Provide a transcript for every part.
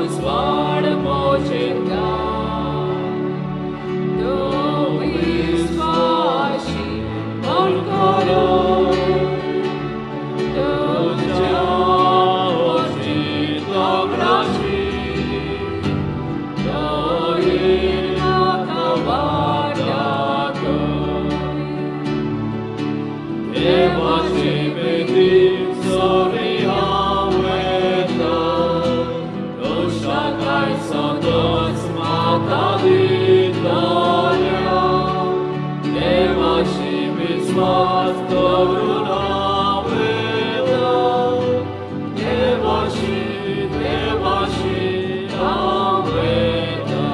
उजवाड मोजेता तूं विस्वाशी म्हण करूं तुज्या वचीत तोही म्हाका वाट दाखय देवाचे भेटीक सरी हांव वयता तुज्या सदोच म्हाका दितल्या देवाशी विस्वास दवरून हांव वयता देवाशी देवाशी हांव वयता.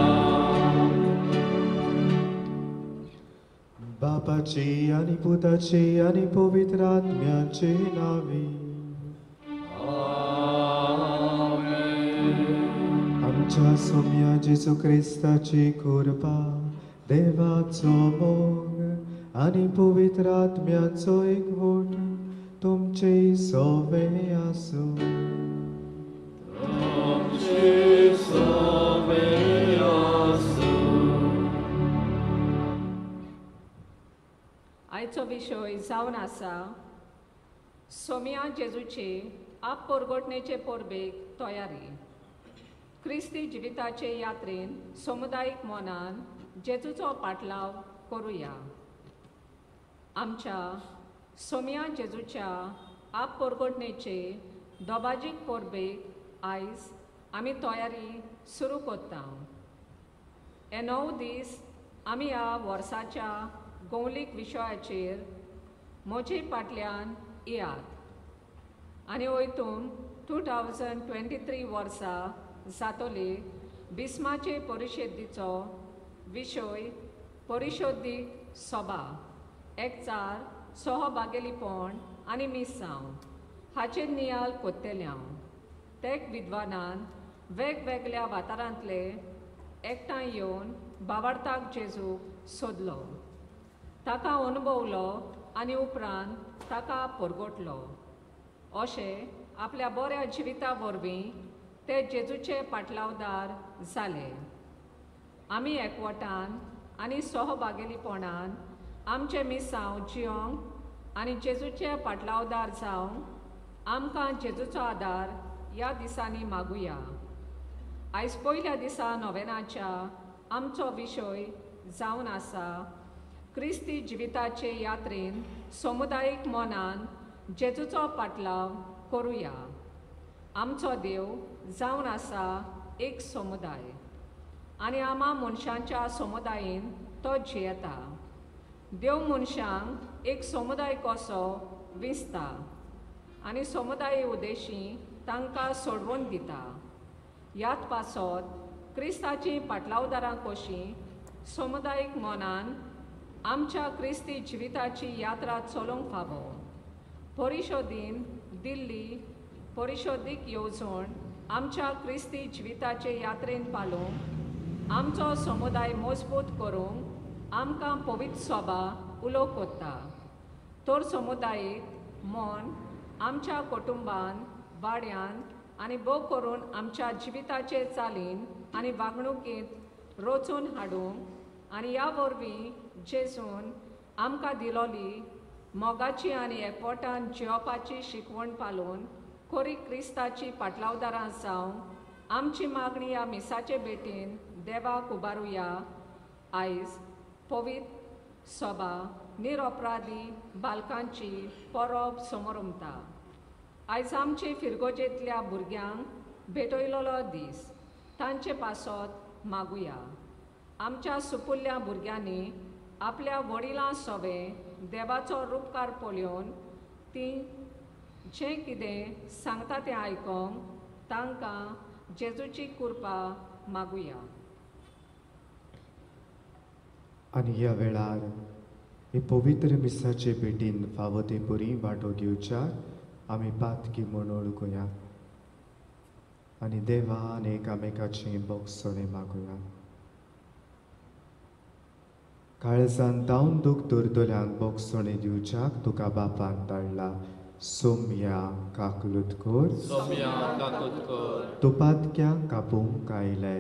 बापाची आनी पुताची आनी पवित्र आत्म्याचे नांवी. आमच्या सोम्या जेजू क्रिस्ताची कृपा, देवाचो मोग आनी पवित्र आत्म्याचो एकवट तुमचे सोवे आसूं. तुमचे सोवे आसूं. आयचो विशय जावन आसा सोम्या जेजूचे आप पोरगोटणेचे परबेक तयारी. क्रिस्ती जिविताचे यात्रेन समुदायीक मनान जेजूचो पाटलाव करुया. आमच्या सोम्या जेजूच्या आप पोरगोटणेचे दोबाजीक परबेक आयज आमी तयारी सुरू करता. हे 9 दीस आमी ह्या वर्साच्या गौलीक विशयाचेर म्हजे फाटल्यान येयात आनी वयतून 2023 वर्सा जातोले बिस्माचे परिशदेचो विशय परिशोदीक सभा एकचार सहभागेलीपण आनी मिसांव हाचेर नियाळ कोत्तेले हांव. तेक विद्वानान वेगवेगळ्या वाठारांतले एकठांय येवन बाबार्थाक जेजूक सोदलो, ताका अनुभवलो आनी उपरांत ताका परगटलो. अशें आपल्या बऱ्या जिविता वरवीं ते जेजूचे पाटलावदार जाले. आमी एकवटान आनी सहभागेलीपणान आमचें मिसांव जियोंक आनी जेजूचे पाटलावदार जावंक आमकां जेजूचो आदार ह्या दिसांनी मागुया. आयज पयल्या दिसा नोवेनाच्या आमचो विशय जावन आसा क्रिस्ती जिविताचे यात्रेन समुदायीक मनान जेजूचो पाटलाव करुया. आमचो देव जावन आसा एक समुदाय आनी आमा मनशांच्या समुदायेन तो जियेता. देव मनशांक एक समुदाय कसो विंचता आनी समुदाय उद्देशी तांकां सोडवून दिता. ह्याच पासत क्रिस्ताची पाटलावदारां कशी समुदायीक मनान आमच्या क्रिस्ती जिविताची यात्रा चलोवंक फावो. परिशोदीन दिल्ली परिशोदीक येवजण आमच्या क्रिस्ती जिविताचे यात्रेन पालोवंक आमचो समुदाय मजबूत करूंक आमकां पवित्र सभा उलो कोत्ता. तर समुदायीक मन आमच्या कुटुंबान, वाड्यान आनी भोव करून आमच्या जिविताचे चालीन आनी वागणुकेंत रचून हाडूंक आनी ह्या वरवीं जेजून आमकां दिलोली मोगाची आनी एकवटान जियोवपाची शिकवण पालोवन खोरी क्रिस्ताची पाटलावदारां जावंक आमची मागणी ह्या मिसाचे भेटीन देवाक उबारुया. आयज पवित्र सभा निरपराधी बालकांची परब समोर उमता. आयज आमचे फिरगोजेंतल्या भुरग्यांक भेटयलोलो दीस, तांचे पासत मागुया. आमच्या सुपुल्ल्या भुरग्यांनी आपल्या वडिलां सोवे देवाचो रुपकार पळोवन ती जें कितें सांगता तें आयकोंक तांकां जेजूची कृपा मागुया. आनी ह्या वेळार हे पवित्र मिसाचे भेटीन फावो ते बरी वांटो घेवच्याक आमी पातकी म्हूण ओळखुया आनी देवान एकामेकाचें बोगसणें मागुया. काळजान धांवन दूख दरदल्यांक बोगसणें दिवच्याक तुका बापान धाडला. सोम्या काकलूत कर, सोम्या काकूत कर, तुपातक्या कापूंक आयले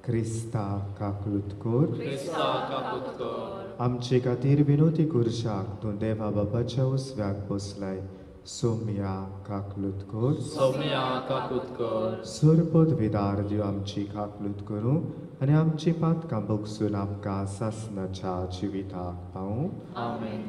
क्रिस्ता काकलूत कर, क्रिस्ता काकूत कर, आमचे खातीर विनोदी करशाक तूं देवा बाबाच्या उजव्याक बसलाय सोम्या काकलूत कर, सोम्या काकूत कर, सरपद विदार दिव आमची काकलूत करूं आनी आमची पातकां बगसून आमकां सासनाच्या जिविताक पावूं. आमेन.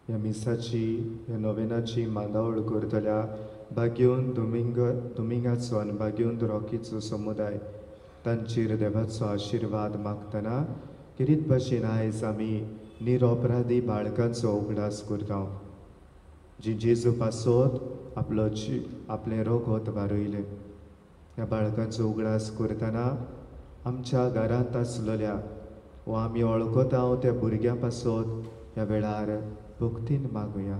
ह्या मिसाची ह्या नोवेनाची मांदावळ करतल्या बागेवन दुमिंगाचो आनी बागेवन रॉकीचो समुदाय तांचेर देवाचो आशिर्वाद मागतना किरीत भाशेन आयज आमी निरपराधी बाळकांचो उगडास करता जी जेजू पासत आपलो आपलें रोगोत वारयलें. ह्या बाळकांचो उगडास करतना आमच्या घरांत आसलेल्या वा आमी वळखता त्या भुरग्यां पासत ह्या वेळार भक्तीन मागुया.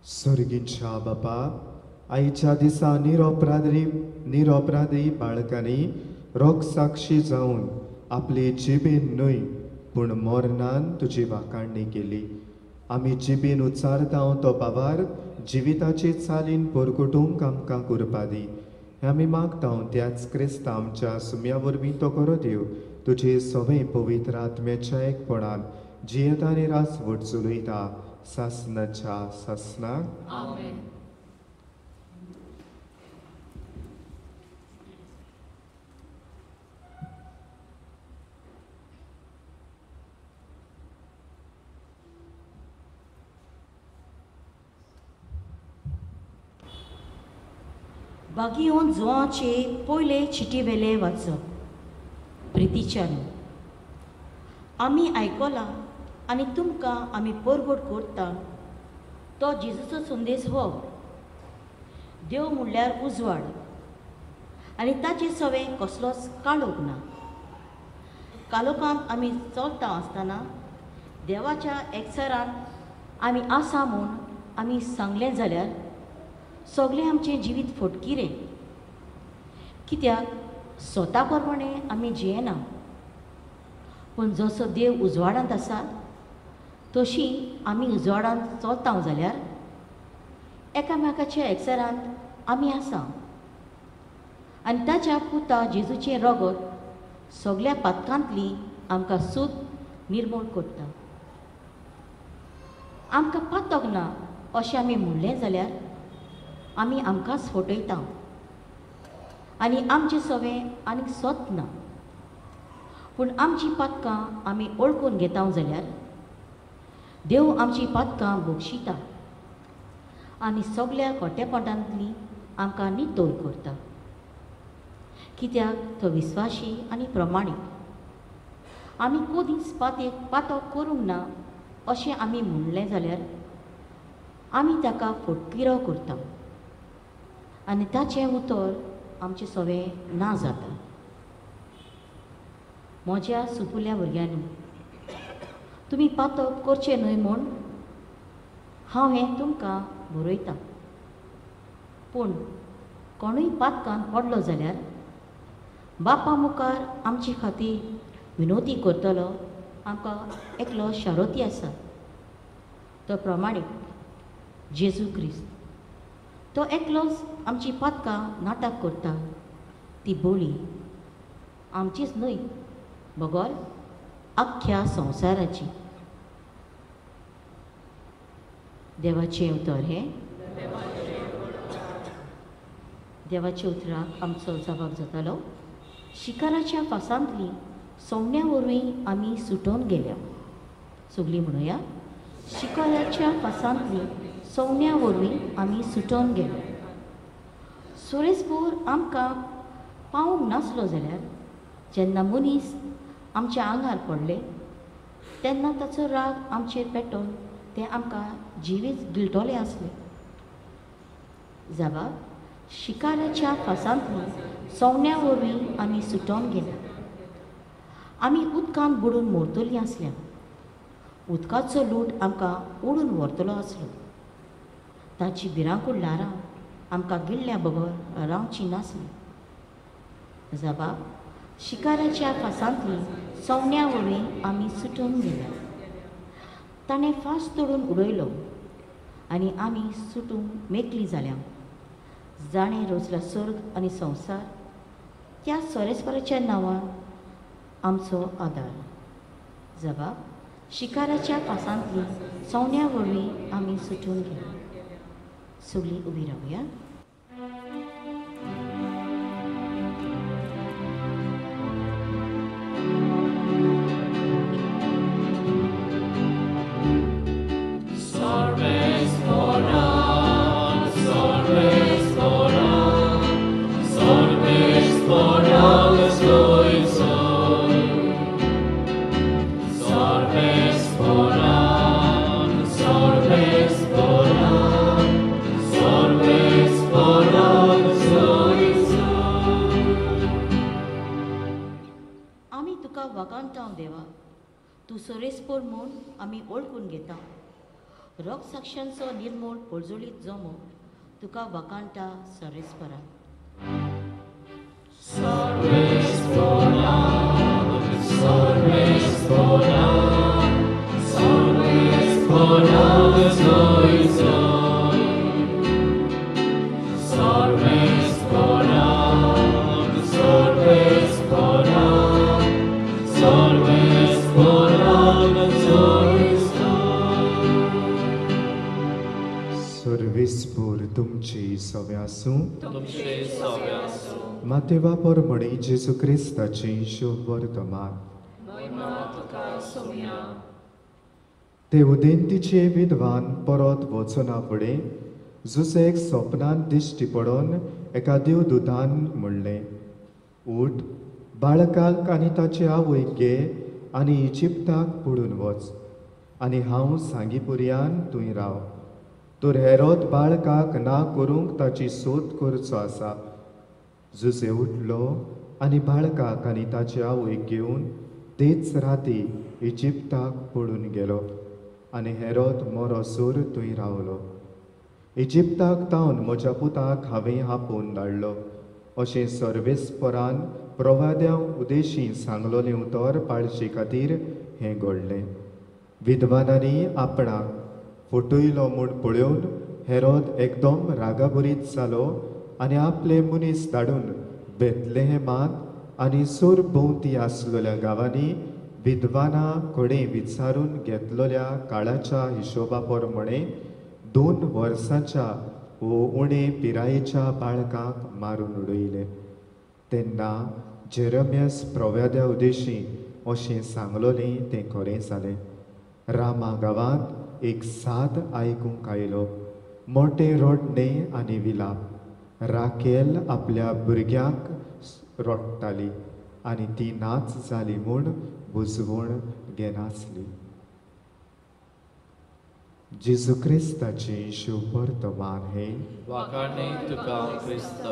सर्गीच्या बापा, आयच्या दिसा निरपराधी बाळकांनी रोगसाक्षी जावन आपली जिबेन न्हय पूण मरणान तुजी वाखाणणी केली. आमी जिबेन उच्चारता तो बाबार जिविताची चालीन परगटूंक आमकां करपा दी. आमी मागता त्याच क्रिस्ता आमच्या सुम्या वरवीं तो करो देव तुजे सवे पवित्र आत्म्याच्या एकपणान जियेता आनी रासवट चलयता सासनाच्या सासनाक. आमेन. बागियोन जुवांचे पयले चिटी वेले वाचप. प्रितीच्यानो, आमी आयकलां आनी तुमकां आमी परगट करता तो जेजूचो संदेश हो. देव म्हणल्यार उजवाड आनी ताचे सवें कसलोच काळोख ना. कालोखांत आमी चलता आसतना देवाच्या एकसरान आमी आसा म्हूण आमी सांगलें जाल्यार सगळें आमचें जिवीत फटकिरें, कित्याक स्वता प्रमाणे आमी जियेना. पूण जसो देव उजवाडांत आसा तशी आमी उजवाडांत चलता जाल्यार एकामेकाच्या एकसरांत आमी आसा आनी ताच्या पुता जेजूचें रगत सगळ्या पातकांतली आमकां सूद निर्मूल करता. आमकां पातक ना अशें आमी म्हणलें जाल्यार आमी आमकांच फटयता आनी आमचें सवें आनीक सत ना. पूण आमचीं पातकां आमी वळखून घेता जाल्यार देव आमचीं पातकां बक्षिता आनी सगळ्या खोटेपणांतली आमकां नितळ करता, कित्याक तो विस्वाशी आनी प्रमाणीक. आमी कदींच पातक करूंक ना अशें आमी म्हणलें जाल्यार आमी ताका फटकिरो करता आनी ताचें उतर आमचें सवें ना जाता. म्हज्या सुपुल्ल्या भुरग्यांनी, तुमी पातक करचें न्हय म्हूण हांव हें तुमकां बरयतां. पूण कोणूय पातकान पडलो जाल्यार बापा मुखार आमचे खातीर विनोती करतलो आमकां एकलो शारोती आसा, तो प्रमाणीक जेजू क्रिस्त. तो एकलोच आमची पातकां नाटक करता, ती बोली आमचीच न्हय बगर अख्ख्या संवसाराची. देवाचें उतर हें. देवाच्या उतराक आमचो जबाब जातालो. शिकाराच्या फासांतली सवण्या वरवीं आमी सुटोवन गेल्या. सगळीं म्हणुया, शिकाराच्या फासांतली सवण्या वरवीं आमी सुटोवन गेल्या. सुरेशपूर आमकां पावूंक नासलो जाल्यार जेन्ना मनीस आमच्या आंगार पडले तेन्ना ताचो राग आमचेर पेटोवन ते आमकां जिवीत गिळटले आसले. जबाब, शिकाराच्या फासांतली सवण्या वरवीं आमी सुटोवन गेल्या. आमी उदकांत बुडून मरतलीं आसल्या. उदकाचो लूट आमकां ओडून व्हरतलो आसलो. ताची भिरांकूळ ल्हारां आमकां गिळ्ळ्या बगर रावची नासली. जबाब, शिकाराच्या फासांतली सवण्या वरवीं आमी सुटोवन गेल्या. ताणें फास तोडून उडयलो आनी आमी सुटूंक मेकळी जाल्या. जाणें रोजला स्वर्ग आनी संवसार त्या सोरेस्पराच्या नांवान आमचो आदार. जबाब, शिकाराच्या फासांतली सवण्या वरवीं आमी सुटून गेली. सगळीं उबी रावया. देवा, तूं सोरेस्पोर म्हूण आमी वळखून घेता. रोगसाक्षांचो निर्मूळ पोळजोळीत जमो तुका वाकांटा सोरेस्परा. सर्वेस्पोर तुमची सवे आसूं. मातेवा परमणी जेजू क्रिस्ताची शुभ वर्तमान. ते उदेंतीचे विद्वान परत वचना फुडें जुसेक सपनान दिश्टी पडोवन एका देवदूतान म्हणलें, उठ, बाळकाक आनी ताचे आवयक घे आनी इजिप्ताक पडून वच आनी हांव सांगी पुरयान थंय राव. तर हेरोद बाळकाक ना करूंक ताची सोद करचो आसा. जुजे उठलो आनी बाळकाक आनी ताचे आवयक घेवन तेच राती इजिप्ताक पळून गेलो आनी हेरोद मरोसर थंय रावलो. इजिप्ताक तावन म्हज्या पुताक हांवें आपोवन धाडलो अशें सर्वेस्परान प्रवाद्या उदेशी सांगलोलें उतर पाळचे खातीर हें घडलें. विद्वानांनी आपणाक फटयलो म्हूण पळोवन हेरोद एकदम रागाभरीत जालो आनी आपले मनीस धाडून बेतलेहेमांत आनी सरभोंवती आसलेल्या गांवांनी विद्वाना कडेन विचारून घेतलेल्या काळाच्या हिशोबा प्रमाणे 2 वर्सांच्या वो उणे पिरायेच्या बाळकाक मारून उडयले. तेन्ना जेरमियास प्रवाद्या उदेशी अशें सांगलोलें तें खरें जालें. रामा गांवांत एक साद आयकूंक आयलो, मोटें रडणें आनी विलाप. राकेल आपल्या भुरग्यांक रडटाली आनी ती नाच जाली म्हूण बुजवण घेनासली. जेजू क्रिस्ताचें शुभवर्तमान हें. वाखाणणी तुका क्रिस्त.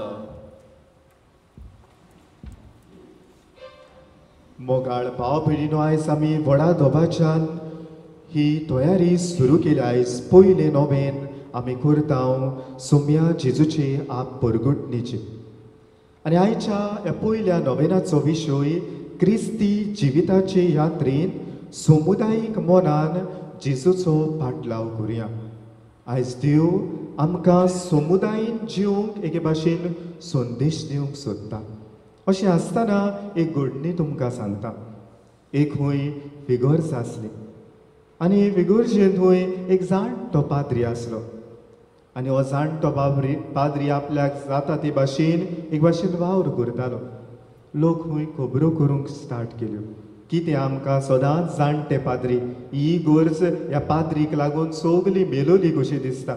मोगाळ भाव भयणीनो, आयज आमी व्हडा दबाच्यान ही तयारी सुरू केल्या. आयज पयलें नोवेन आमी करता सोम्या जेजूचे आप परगटणेचे. आनी आयच्या ह्या पयल्या नोवेनाचो विशय क्रिस्ती जिविताचे यात्रेंत समुदायीक मनान जेजूचो पाटलाव करुया. आयज देव आमकां समुदायीन जिवंक एके भाशेन संदेश दिवंक सोदता. अशें आसतना एक घडणी तुमकां सांगता. एक खंय फिगर्स आसली आनी फिगर्जेंत खंय एक जाणटो पाद्री आसलो आनी हो जाणटो पाद्री आपल्याक जाता ते भाशेन एक भाशेन वावर करतालो. लोक खंय खबरो करूंक स्टार्ट केल्यो कितें आमकां सदांच जाणटे पाद्री ही गरज ह्या पाद्रीक लागून सगली मेलोली कशी दिसता,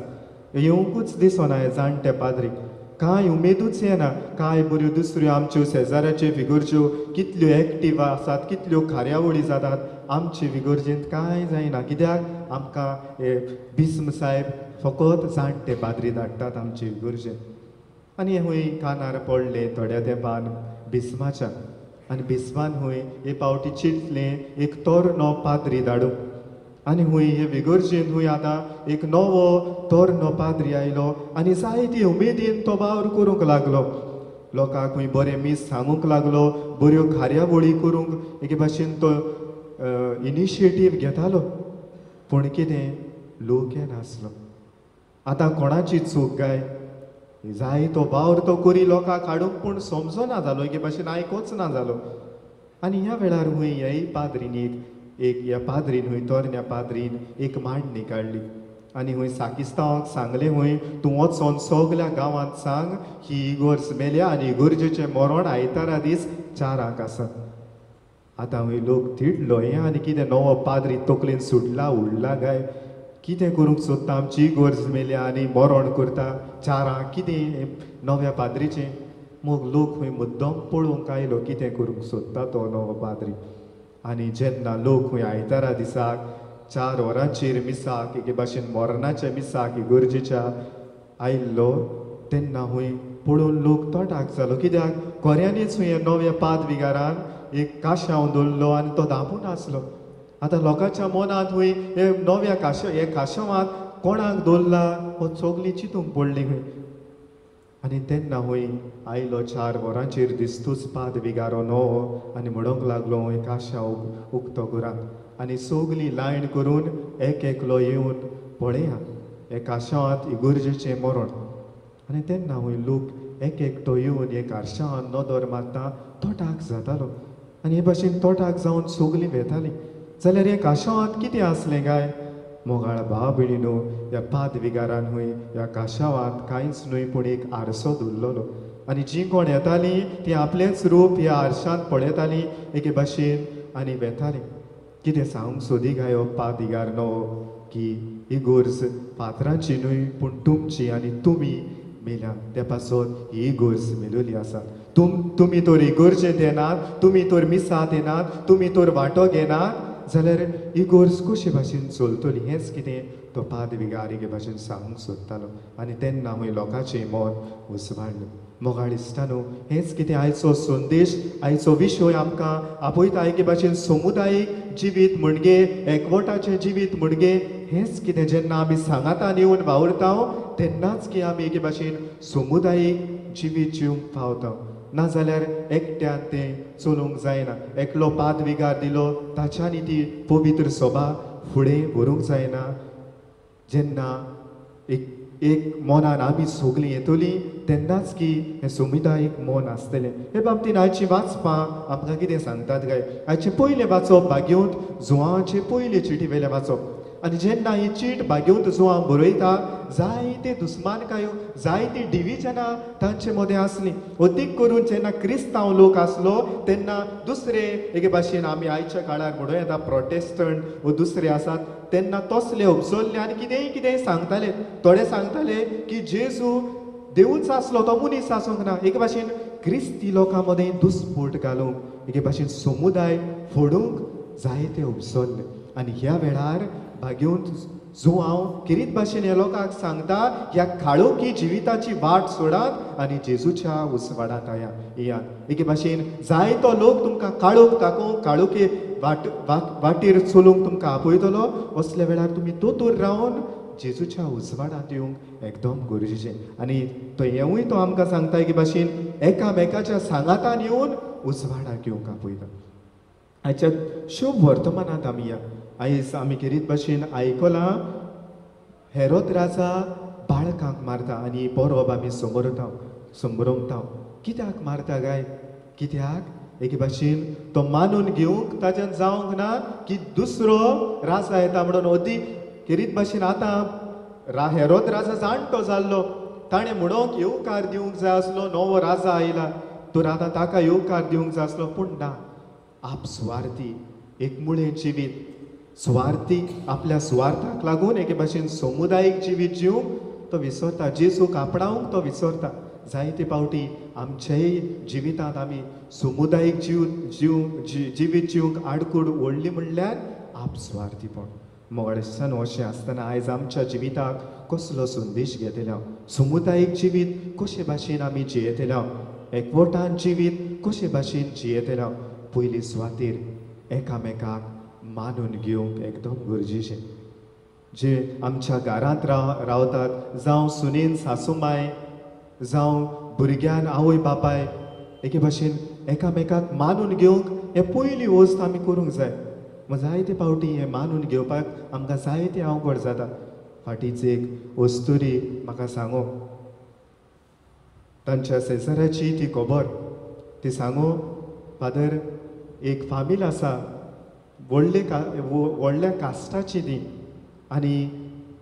येवंकूच दिसना हे जाणटे पाद्रीक, कांय उमेदूच येना. कांय बऱ्यो दुसऱ्यो आमच्यो शेजाऱ्याच्यो फिगर्ज्यो कितल्यो एक्टीव आसात, कितल्यो कार्यावळी जातात, आमचे फिगर्जेंत कांय जायना. कित्याक आमकां हे बिस्म साहेब फकत जाणटे पाद्री धाडटात आमचे फिगर्जेंत. आनी हूंय कानार पडलें थोड्या तेंपान बिस्माच्या आनी बिस्मान हूंय हे पावटी चिंतलें एक तरणो पाद्री धाडूंक. आनी हूंय हे विगर्जेंत हूंय आतां एक नवो तरणो पाद्री आयलो आनी जायती उमेदीन तो वावर करूंक लागलो. लोकांक हूंय बरें मीस सांगूंक लागलो, बऱ्यो कार्यावळी करूंक एके भाशेन तो इनिशिएटीव घेतालो. पूण कितें लोक येनासलो. आतां कोणाची चूक काय? जाय तो वावर तो करी लोकांक हाडूंक, पूण समजना जालो, एके भाशेन आयकोच ना जालो. आनी ह्या वेळार हूंय ह्याय पाद्रीन एक ह्या पाद्रीन हूंय तरण्या पाद्रीन एक मांडणी काडली आनी हूंय साकिस्तांवाक सांगलें हूंय तूं वचोन सगल्या गांवांत सांग ही इगोर्ज मेल्या आनी इगोर्जेचें मरण आयतारा दीस 4 आसा. आतां हूंय लोक तिडलो, हें आनी कितें नवो पाद्री तकलेन सुटला उडला काय कितें करूंक सोदता, आमची इगोर्ज मेल्या आनी मरण करता 4 कितें नव्या पाद्रीचें. मग लोक हूंय मुद्दम पळोवंक आयलो कितें करूंक सोदता तो नवो पाद्री. आनी जेन्ना लोक हूंय आयतारा दिसाक 4 वरांचेर मिसाक एके भाशेन मरणाच्या मिसाक इगर्जेच्या आयिल्लो तेन्ना हूंय पळोवन लोक तटाक जालो. कित्याक खऱ्यांनीच हूंय नव्या पादविगारान एक काशांव दवरलो आनी तो धांपून आसलो. आतां लोकांच्या मनांत हूंय हे नव्या हे काशावांत कोणाक दवरला हो सगळीं चिंतूंक पडली हूंय. आनी तेन्ना हूंय आयलो 4 वरांचेर दिस्तूच पादविगारो नवो आनी म्हणूंक लागलो हूंय काशांव उक्तो करात आनी सगळीं लायन करून एक एकलो येवन पळया हे काशावांत इगर्जेचें मरण. आनी तेन्ना हूंय लोक एक एकटो येवन हे काशावांत नदर मारता तोटाक जातालो आनी हे भाशेन तोटाक जावन सगळीं वेतालीं. जाल्यार हे काशावांत कितें आसलें काय? मोगाळ भाव भयणीनो, ह्या पादविगारान हूंय ह्या काशावांत कांयच न्हय पूण एक आरसो दवरलेलो आनी जीं कोण येतालीं तीं आपलेंच रूप ह्या आरशांत पळयतालीं एके भाशेन आनी वेतालीं. कितें सांगूंक सोदी काय हो पादविगार न्हय की इगोर्ज पात्रांची न्हय पूण तुमची आनी तुमी मेल्या त्या पासत ही इगोर्ज मेलोली आसा. तुमी तर इगोर्जेंत येनात, तुमी तर मिसांत येनात, तुमी तर वांटो घेनात जाल्यार इगोर्ज कशे भाशेन चलतली? हेंच कितें तो पाद विगार एके भाशेन सांगूंक सोदतालो आनी तेन्ना हूंय लोकांचें मन उसवाडलें. मोगाळ इश्टानो, हेंच कितें आयचो संदेश, आयचो विशय आमकां आपयता एके भाशेन समुदायीक जिवीत म्हणजे एकवटाचें जिवीत म्हणजे हेंच कितें जेन्ना आमी सांगातान येवन वावुरता तेन्नाच की आमी एके भाशेन समुदायीक जिवीत जिवंक पावता. नाजाल्यार एकट्यान तें चलूंक जायना. एकलो पाद विगार दिलो ताच्यानी ती पवित्र सभा फुडें व्हरूंक जायना. जेन्ना एक एक मनान आमी सगळीं येतलीं तेन्नाच की हें समुदायीक मन आसतलें. हे बाबतीन आयची वाचपां आमकां कितें सांगतात काय? आयचें पयलें वाचप भाग्योंत जुवांचे पयले चिटी वेलें वाचप. आनी जेन्ना ही चीट भाग्योंत जुवां बरयता जायते दुस्मानकायो, जायती डिविजनां तांचे मदें आसलीं. अदीक करून जेन्ना क्रिस्तांव लोक आसलो तेन्ना दुसरे एके भाशेन आमी आयच्या काळार म्हणूं येता प्रोटेस्टंट वो दुसरे आसात तेन्ना तसले उपसरले आनी कितेंय कितेंय सांगताले. थोडे सांगताले की जेजू देवूच आसलो, तो मनीस आसूंक ना. एके भाशेन क्रिस्ती लोकां मदें दुस्पोट घालूंक, एके भाशेन समुदाय फोडूंक जायते उपसरले. आनी ह्या वेळार भाग्योंत जुवांव किरीत भाशेन ह्या लोकांक सांगता ह्या काळोखी जिविताची वाट सोडात आनी जेजूच्या उजवाडांत येयात. एके भाशेन जायतो लोक तुमकां काळोख दाखोवंक, काळोखी वाट वाटेर चलूंक तुमकां आपयतलो. असल्या वेळार तुमी दोतोर रावन जेजूच्या उजवाडांत येवंक एकदम गरजेचें. आनी तो हेंवूय तो आमकां सांगता एके भाशेन एकामेकाच्या सांगातान येवन उजवाडाक येवंक आपयता. आयच्या शुभ वर्तमानांत आमी या. आयज आमी किरीत भाशेन आयकलां हेरोद राजा बाळकांक मारता आनी परब आमी समोरता समरमता. कित्याक मारता काय? कित्याक एके भाशेन तो मानून घेवंक ताच्यान जावंक ना की दुसरो राजा येता म्हणून. अदीक किरीत भाशेन आतां हेरोद राजा जाणटो जाल्लो, ताणें म्हणूंक येवकार दिवंक जाय आसलो, नवो राजा आयला तर आतां ताका येवकार दिवंक जाय आसलो. पूण ना, आप सुवार्थी एकमुळें जिवीत, सुवार्थी आपल्या सुवार्थाक लागून एके भाशेन समुदायीक जिवीत जिवंक तो विसरता, जेजूक आपणावंक तो विसरता. जायते फावटी आमच्याय जिवितांत आमी समुदायीक जिवीत जिवंक आडकूड ओडली म्हणल्यार आप सुवार्थीपण. मोगाळेसान अशें आसतना आयज आमच्या जिविताक कसलो संदेश घेतले? समुदायीक जिवीत कशे भाशेन आमी जियेतले? एकवटान जिवीत कशे भाशेन जियेतले? पयली सुवातेर एकामेकाक मानून घेवंक एकदम गरजेचें. जे आमच्या घरांत रावतात, जावं सुनेन सासूमाय, जावं भुरग्यान आवय बापाय, एके भाशेन एकामेकाक मानून घेवंक हें पयली वस्त आमी करूंक जाय. जायते फावटी हें मानून घेवपाक आमकां जायते अवघड जाता. फाटीच एक अस्तुरी म्हाका सांगो, तांच्या शेजाऱ्याची ती खबर. ती सांगो, फादर एक फामील आसा व्हडले व्हडल्या कास्टाची ती, आनी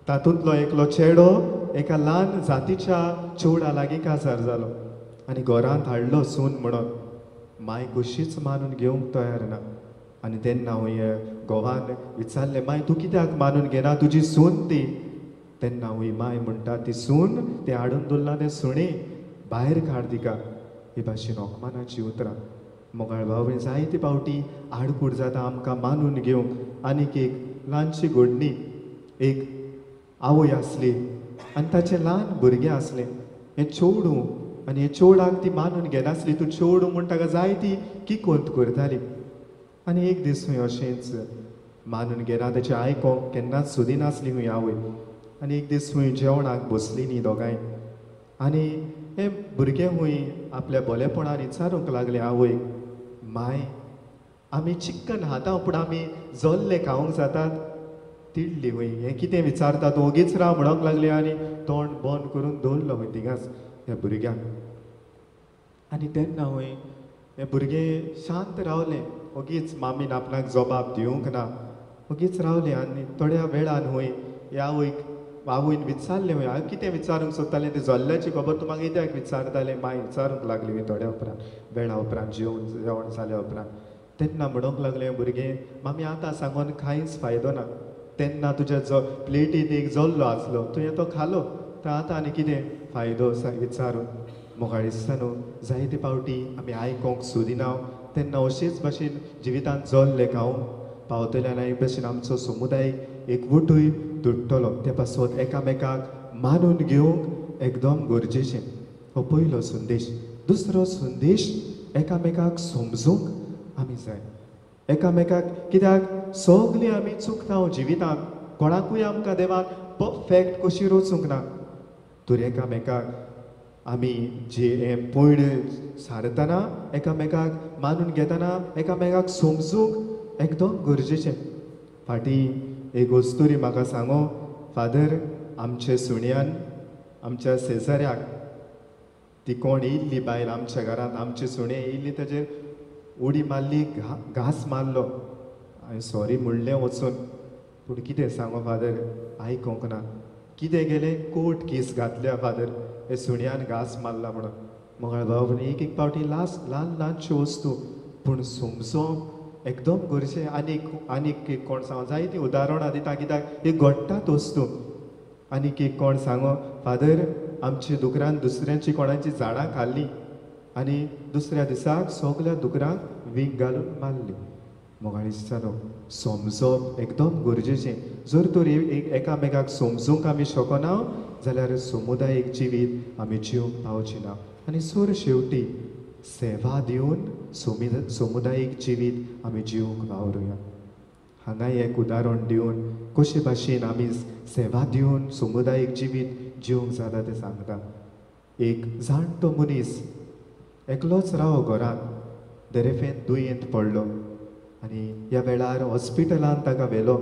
तातूंतलो एकलो चेडो एका ल्हान जातीच्या चेवडा लागीं काजार जालो आनी घरांत हाडलो सून म्हणून. माय कशीच मानून घेवंक तयार ना. आनी तेन्ना हुंय घोवान विचारलें, माय तूं कित्याक मानून घेना, तुजी सून ती. तेन्ना हुंय माय म्हणटा, ती सून तें हाडून दवरलां तें सुणें, भायर काड तिका. हे भाशेन अकमानाचीं उतरां. मोगाळ भाव, जायते फावटी आडकूड जाता आमकां मानून घेवंक. आनीक एक ल्हानशी घडणी, एक आवय आसली आनी ताचें ल्हान भुरगें आसलें. हें चेडूं आनी हे चेवडाक ती मानून घेनासली. तूं चेडूं म्हूण ताका जायती किकोंत करताली. आनी एक दीस हुंय अशेंच मानून घेना, ताचें आयकोंक केन्नाच सोदिनासली हुंय आवय. आनी एक दीस हुंय जेवणाक बसली न्ही दोगांय, आनी हें भुरगें हुंय आपल्या बोलेपणान विचारूंक लागलें आवय, माय आमी चिकन खाता पूण आमी जल्ले खावंक जातात? तिडली हुंय, हें कितें विचारता तूं, ओगीच राव म्हणूंक लागलें आनी तोंड बंद करून दवरलो हुंय थिंगाच ह्या भुरग्यांक. आनी तेन्ना हुंय हें भुरगें शांत रावलें, ओगीच मामीन आपणाक जबाब दिवंक ना, ओगीच रावलें. आनी थोड्या वेळान हुंय ह्या आवयक आवयन विचारलें हुंय, हांव कितें विचारूंक सोदतालें तें जल्ल्याची खबर तूं म्हाका कित्याक विचारतालें? माय विचारूंक लागली हुंय थोड्या उपरांत, वेळा उपरांत, जेवण जेवण जाल्या उपरांत. तेन्ना म्हणूंक लागलें भुरगें, मामी आतां सांगून कांयच फायदो ना, तेन्ना तुज्या जो प्लेटीन एक जल्लो आसलो तुवें तो खालो, तर आतां आनी कितें फायदो विचारून. मोगाळ इश्टांनो, जायते फावटी आमी आयकोंक सोदिना तेन्ना अशेच भाशेन जिवितांत जल्ले खावंक पावतले आनी एक भाशेन आमचो समुदाय एकवटूय तुट्टलो. ते पासत एकामेकाक मानून घेवंक एकदम गरजेचें. हो पयलो संदेश. दुसरो संदेश, एकामेकाक समजूंक आमी जाय. एकामेकाक कित्याक सगळीं आमी चुकता जिवितांत, कोणाकूय आमकां देवान परफेक्ट कशी रचूंक ना. तर एकामेकाक आमी जे हें पयण सारतना एकामेकाक मानून घेतना एकामेकाक समजूंक एकदम गरजेचें. फाटीं एक अस्तुरी म्हाका सांगो, फादर आमचे सुण्यान आमच्या शेजाऱ्याक ती कोण येयल्ली बायल आमच्या घरांत, आमचे सुणें येयल्ली ताजेर उडी मारली, घांस मारलो. हांवें सॉरी म्हणलें वचून, पूण कितें सांगो फादर, आयकोंक ना. कितें गेलें कोर्ट केस घातल्या फादर, हे सुण्यान घांस मारला म्हणून. मंगळ बाबा एक एक पावटी ल्हान ल्हानश्यो वस्तू पूण समजोंक एकदम गरजेचें. आनीक आनीक एक कोण सांगो, जायतीं उदाहरणां दिता कित्याक ही घडटात वस्तू. आनीक एक कोण सांगो, फादर आमच्या दुकरान दुसऱ्यांची कोणाची झाडां खाल्लीं आनी दुसऱ्या दिसाक सगल्या दुकरांक वीख घालून मारली. मोगाळ इश्टांनो, समजप एकदम गरजेचें. जर तर एकामेकाक समजूंक आमी शकना जाल्यार समुदायीक जिवीत आमी जिवंक पावची ना. आनी सर शेवटी सेवा दिवन समुदायीक जिवीत आमी जिवंक वावरुया. हांगा एक उदाहरण दिवन कशे भाशेन आमी सेवा दिवन समुदायीक जिवीत जिवंक जाता तें सांगता. एक जाणटो मनीस एकलोच राव घरांत, दरेफेन दुयेंत पडलो आनी ह्या वेळार हॉस्पिटलान ताका व्हेलो.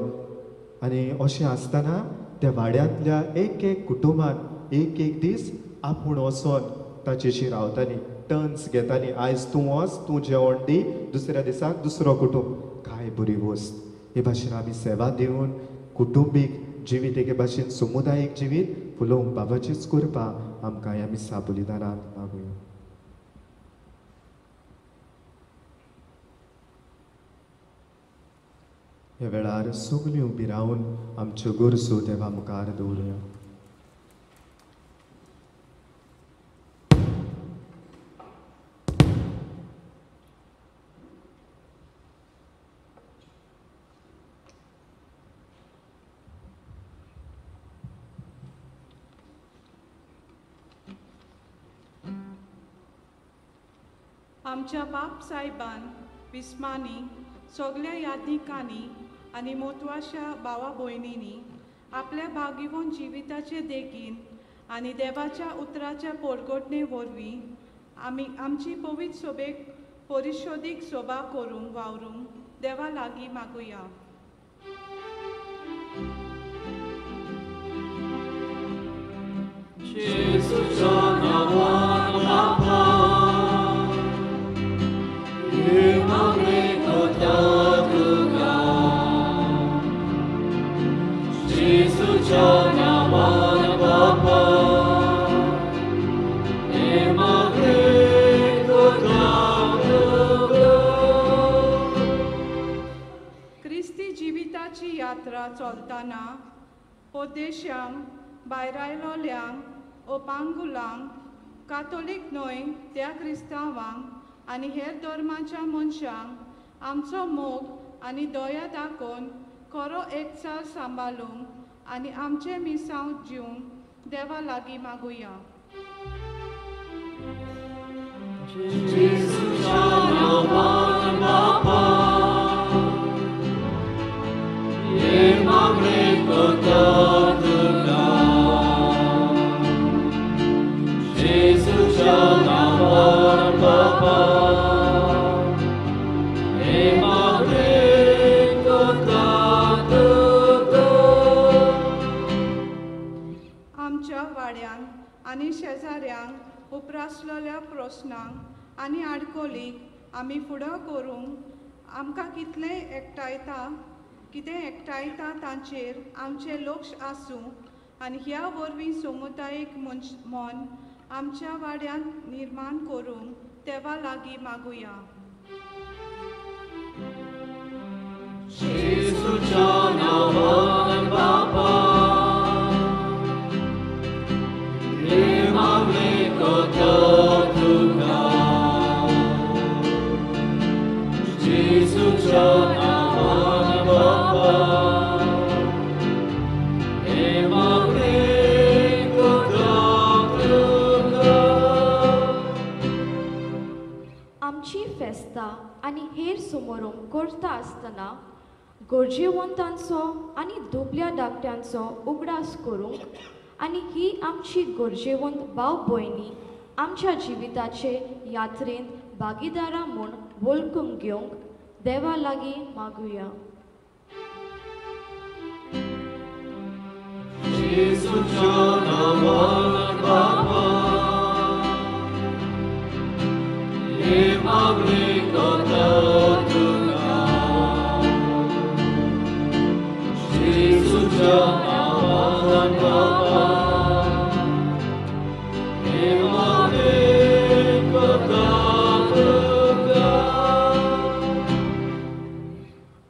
आनी अशें आसतना त्या वाड्यांतल्या एक एक कुटुंबान एक एक दीस आपूण वचोन ताचेशी रावताली, टर्न्स घेताली. आयज तूं वच, तूं जेवण दी, दुसऱ्या दिसाक दुसरो कुटुंब. काय बरी वस्त. हे भाशेन आमी सेवा दिवन कुटुंबीक जिवीत एके भाशेन समुदायीक जिवीत फुलोवंक बाबाचीच कृपा आमकां ह्या मिसा बलिदानांत मागुया. ह्या वेळार सगळीं उबी रावन आमच्यो गरजो देवा मुखार दवरुया. आमच्या बाप साहेबान विस्मानी सगळ्या यादनिकांनी आनी मोतवाश्या भावा भयणींनी आपल्या भागिवन जिविताचे देखीन आनी देवाच्या उतराच्या पोरगोटणे वरवीं आमी आमची पवित्र सोबेक परिशोधीक सोबा करूंक वावरूंक देवा लागीं मागुया. क्रिस्ती जिविताची यात्रा चलतना परदेशांक भायरायलोल्यांक ओपांगुलांक कातोलीक न्हय त्या क्रिस्तांवांक आनी हेर धर्माच्या मनशांक आमचो मोग आनी दया दाखोवन खरो एकचार सांबाळूंक आनी आमचें मिसांव जिवंक देवा लागीं मागुया. आमच्या वाड्यांक आनी शेजाऱ्यांक उपरासलेल्या प्रस्नांक आनी आडकोलीक आमी फुडो करूंक आमकां कितलें एकठांयता कितें एकठांयता तांचेर आमचें लक्ष आसूं आनी ह्या वरवीं समुदायीक मन आमच्या वाड्यांत निर्माण करूंक देवा लागीं मागुया. आमची फेस्तां आनी हेर समारंभ करता आसतना गरजेवंतांचो आनी दुबल्या धाकट्यांचो उगडास करूंक आनी ही आमची गरजेवंत भाव भयणी आमच्या जिविताचे यात्रेंत भागीदारां म्हूण वळखून घेवंक देवा लागीं मागुया.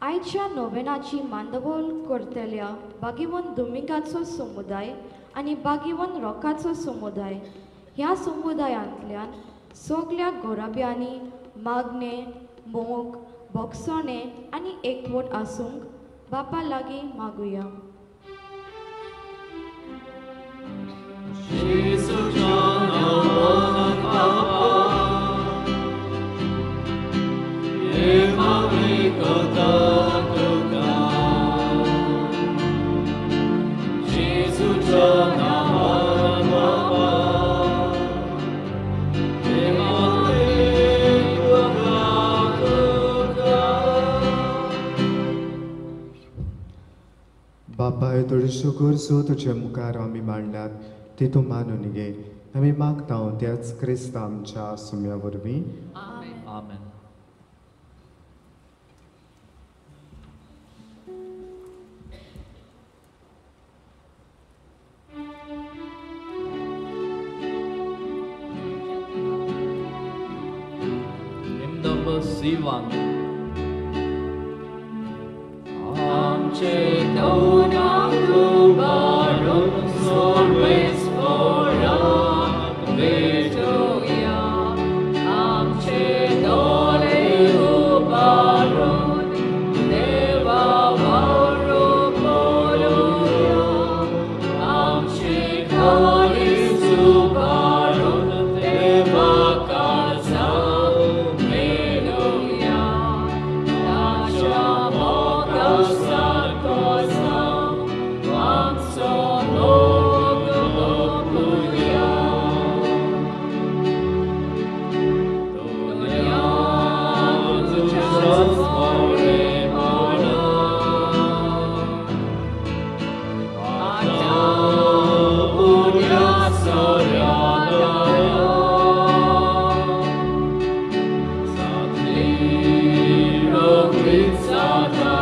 आयच्या नोवेनाची मांडवळ करतल्या बागीवन दोमिंगाचो समुदाय आनी बागीवन रोकाचो समुदाय ह्या समुदायांतल्यान सगल्या गोराब्यांनी मागणे, मोग, बोगसणे आनी एकवट आसूंक बापा लागीं मागुया. बापाय, थोड्यो गरजो तुजे मुखार आमी मांडल्यात ती तूं मानून घे. आमी मागता त्याच क्रिस्ता आमच्या सुम्या वरवीं. आमेन. Hymn number C1. आमचे दोनाक उबारून सर्वेस्परा भेटोया, आमचे दोळे उबारून देवा वारो पळोवया, आमचे काळीज उबारून देवा काळजा मेळोवया, ताच्या मोगा सारको जावं आमचो मोग ओंपुया. दुनिया तुज्याच बरेपणा आतां उण्या सोऱ्या दया जातली रोखडीच जाता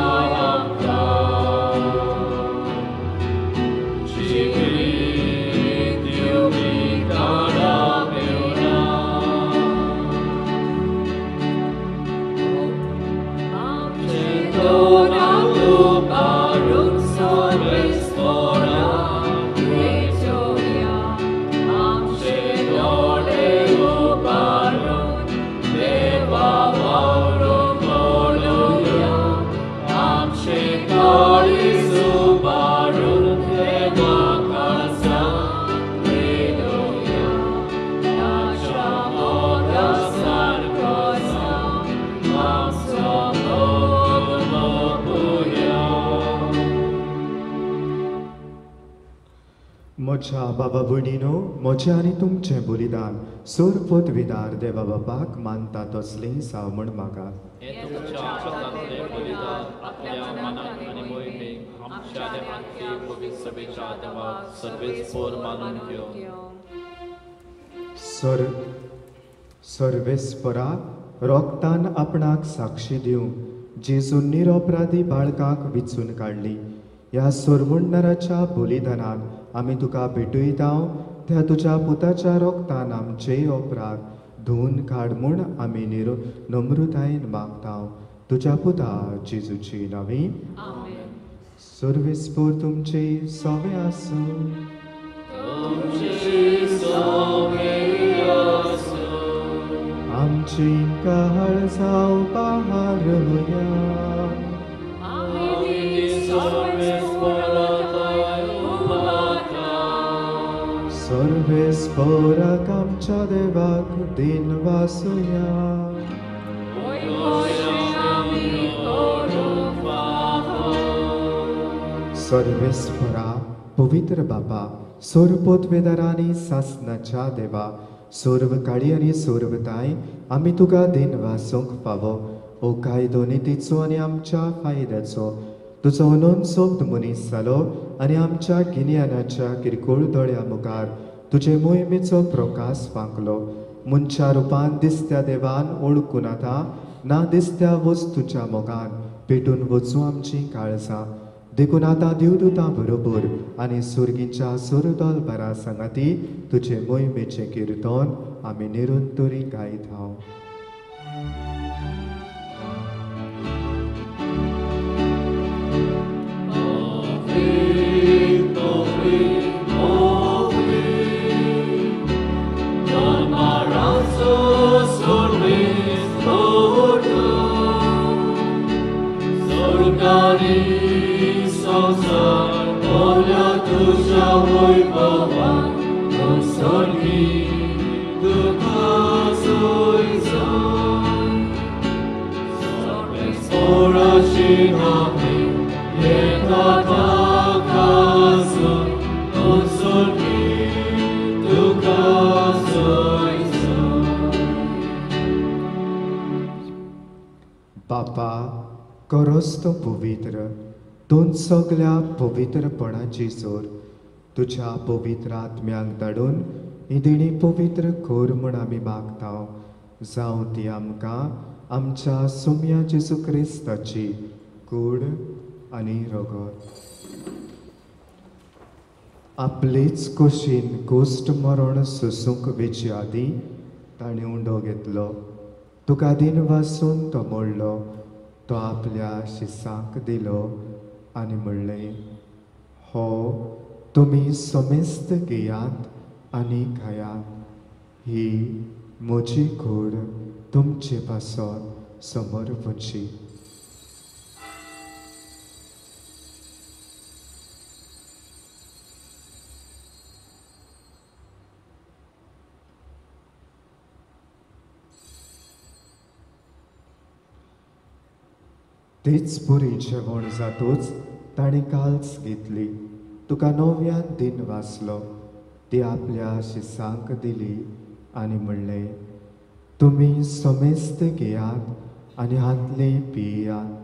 आमकां जिवीत दिवपी काळा मेवना. आमचे दोनाक उबारून सर्वेस्परा भेटोवया, आमचे दोळे उबारून देवा वारो पळोवया, आमचे काळीज उबारून देवा काळजा मेळोवया, ताच्या मोगा सारको जावं आमचो मोग ओंपुया. म्हज्या बाबा भयणीनो, म्हजें आनी तुमचें बलिदान सोर पदवीदार देवा बापाक मानता तसलें जावं म्हूण मागात. हें तुमच्या हातांतलें बलिदान आपल्या मनाक आनी मोहिमेक आमच्या आनी आख्खे पवित्र सभेच्या देवाक सर्वेस्पर मानून घेवन सर्वेस्परा रोगतान आपणाक साक्षी दिवंक जेजून निरपराधी बाळकाक विचून काडली. ह्या सोरवणदाराच्या बलिदानान आमी तुका भेटयता त्या तुज्या पुताच्या रोगतान आमचेय अपराध धुवन काड म्हूण आमी नम्रतायेन मागता तुज्या पुता जेजूची नांवी. सर्वेस्पर तुमचे सवे आसूं. आमची काळ जावपा रोया. सर्वेस्पराक आमच्या देवाक दिन वासुया. सर्वेस्परा पवित्र बापा सोरपोतवेदारांनी सासनाच्या देवा सर्व काळी आनी सर्वताय आमी तुका दिन वासूंक फावो ओ कायदो नितीचो आनी आमच्या फायद्याचो तुजो अनंत सोबद मनीस जालो आनी आमच्या गिन्यानाच्या किरकोळ दोळ्या मुखार तुजे मोहिमेचो प्रकाश फांकलो. मनशा रुपान दिसत्या देवान ओळखून आतां ना दिसत्या वस्तूच्या मोगान पेटून वचूं आमचीं काळजां. देखून आतां देवदूतां बरोबर आनी सुर्गीच्या सुरदोल बरा सांगाती तुजे मोहिमेचें किर्तन आमी निरंतरी गायत हांव. बापा करस तो पवित्र दोन सगळ्या पवित्रपणाची जोर तुज्या पवित्र आत्म्यांक धाडून ही देणी पवित्र कर म्हूण आमी मागता. जावं ती आमकां आमच्या सोम्या जेजू क्रिस्ताची कूड आनी रगत. आपलेच कुशीन कोश्ट मरण सोसूंक वेचे आदीं ताणें उंडो घेतलो. तुका दिन वासून तो मोडलो, तो आपल्या शिसांक दिलो आनी म्हणलें, हो तुमी समेस्त घेयात आनी खायात, ही म्हजी कूड तुमचे पासत समर्पची. तेच पुरी जेवण जातूच ताणें काल्स घेतली, तुका नव्यान दिन वाचलो, ती आपल्या शिसांक दिली आनी म्हणलें, तुमी समेस्त घेयात आनी हातले पियात,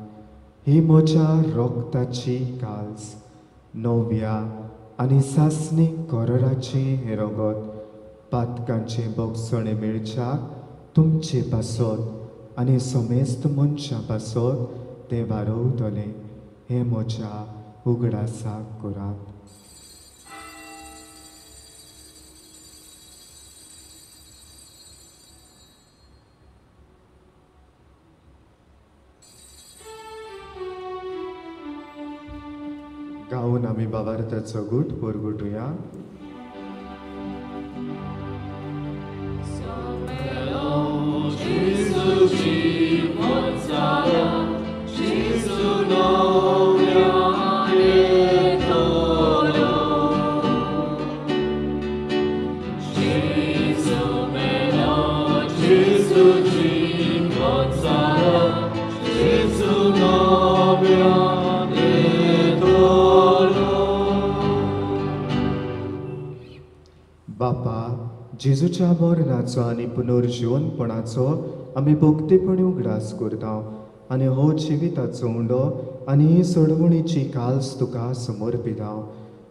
ही म्हज्या रोगताची काल्स, नव्या आनी सासणी कराराचें हें रगत, पातकांचें बोगसणें मेळच्याक तुमचे पासत आनी समेस्त मनशां पासत तें वारवतलें. हें म्हज्या उगडासाक करात. गावन आमी बाबार्थाचो गूट परगटुया. बापा, जेजूच्या मरणाचो आनी पुनर्जिवनपणाचो आमी भक्तीपणी उगडास करता आनी हो जिविताचो उंडो आनी ही सोडवणीची काल्स तुका समर्पिता.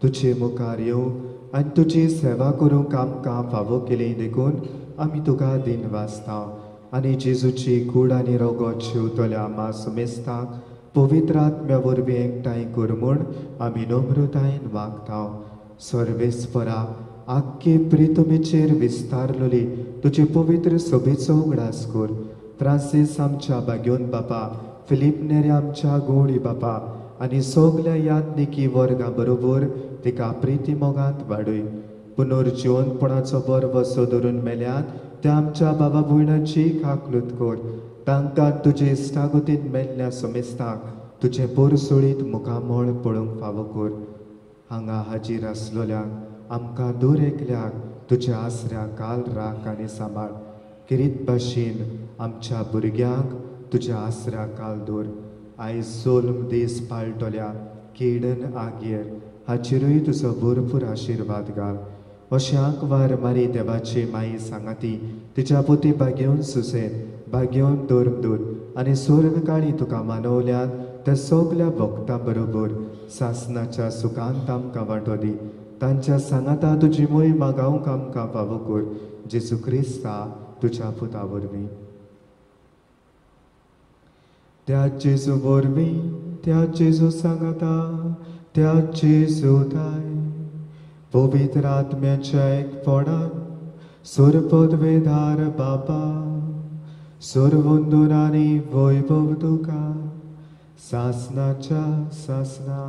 तुजे मुखार येवंक आनी तुजी सेवा करूंक आमकां फावो केली देखून आमी तुका दिन वाचता आनी जेजूची कूड आनी रगत शिंवतल्या मा समेस्तांक पवित्र आत्म्या वरवीं एकठांय कर म्हूण आमी नम्रतायेन मागता. सर्वेस्परा, आख्खे प्रितुमेचेर विस्तारलोली तुजे पवित्र सभेचो उगडास कर. फ्रांसीस आमच्या बाग्योन बापा, फिलीप नेरे आमच्या गोवळी बापा आनी सगल्या यादनिकी वर्गा बरोबर तिका प्रिती मोगांत वाडय. पुनर्जिवनपणाचो बरवसो धरून मेल्यात त्या आमच्या बाबा भयणाची काकलूत कर. तांकां तुजे इश्टागतीन मेल्ल्या समेस्तांक तुजें पोरसोळीत मुखामळ पळोवंक फावो कर. हांगा हाजीर आसलोल्यांक आमकां दर एकल्याक तुज्या आसऱ्या काल राख आनी सांबाळ. किरीत भाशेन आमच्या भुरग्यांक तुज्या आसऱ्या काल दवर. आयज सोल्म दीस पाळटल्या केडन आगेर हाचेरूय तुजो भरपूर आशिर्वाद घाल. अशें आंकवार मारी देवाची माई सांगाती तिच्या पोती भाग्योवन सुसेन भाग्योवन धर्मदूत आनी स्वर्गकाळी तुका मानवल्यात त्या सगल्या भक्तां बरोबर सासनाच्या सुखांत आमकां वांटो दी. तांच्या सांगाता तुजी मोहिमा गावंक आमकां फावो कर, जेजू क्रिस्ता तुज्या पुता वरवीं. त्या जेजू वरवीं, त्या जेजू सांगाता, त्या जेजू थाय पवित्र आत्म्याच्या एकपणान सुरपदवेदार बापा सुरवंदून आनी वैभव तुका सासनाच्या सासना.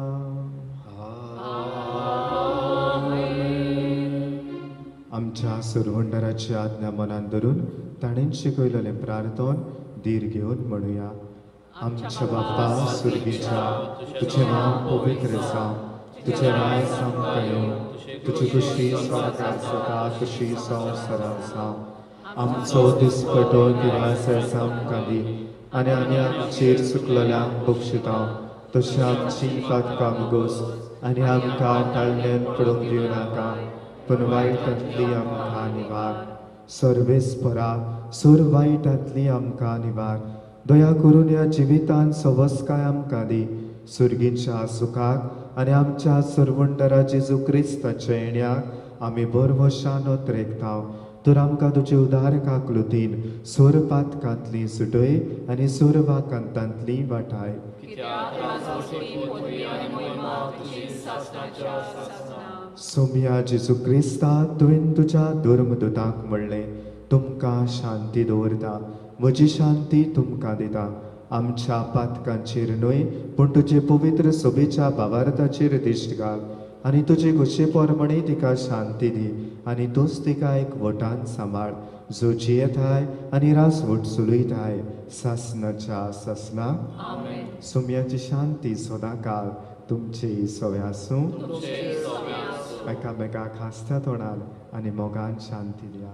आमच्या सुरवंडराची आज्ञा मनान धरून ताणें शिकयलेलें प्रार्थन धीर घेवन म्हणुया. आमच्या बापा सुर्गीच्या, तुजें नांव पवित्र जावं, तुजें राज आमकां येवं, तुजी खुशी स्वर्गार जाता तशी संवसारार जावं. आमचो दिसपटो गिरास आमकां दी आनी आमी आमचेर चुकलेल्यांक बक्षिता तशें आमची पातकां गोस आनी आमकां टाळण्यान पडूंक दिवं नाका, पूण वायटांतली आमकां निवार. सर्वेस्परा सोर वायटांतली आमकां निवार. दया करून ह्या जिवितान सवस्काय आमकां दी. सुर्गीच्या सुखाक आनी आमच्या सरवंडरा जेजू क्रिस्ताच्या येण्याक आमी भरवशान अत्रेकता. तर आमकां तुजे उदार काकलुतीन सोर पातकांतली सुटय आनी सोर वाकांतांतली वाटाय. सोम्या जेजू क्रिस्ता, तुवें तुज्या धर्मदूतांक म्हणलें, तुमकां शांती दवरता, म्हजी शांती तुमकां दिता. आमच्या पातकांचेर न्हय पूण तुजे पवित्र सोबेच्या भावार्थाचेर दिश्ट घाल आनी तुजे गोशे प्रमाणे तिका शांती दी आनी तूंच तिका एक वटान सांबाळ, जो जियेताय आनी रासवट चलयताय सासनाच्या सासना. सोम्याची शांती सदांकाळ तुमची सवे आसूं. एकामेकाक हांसत्या तोंडान आनी मोगान शांती दिया.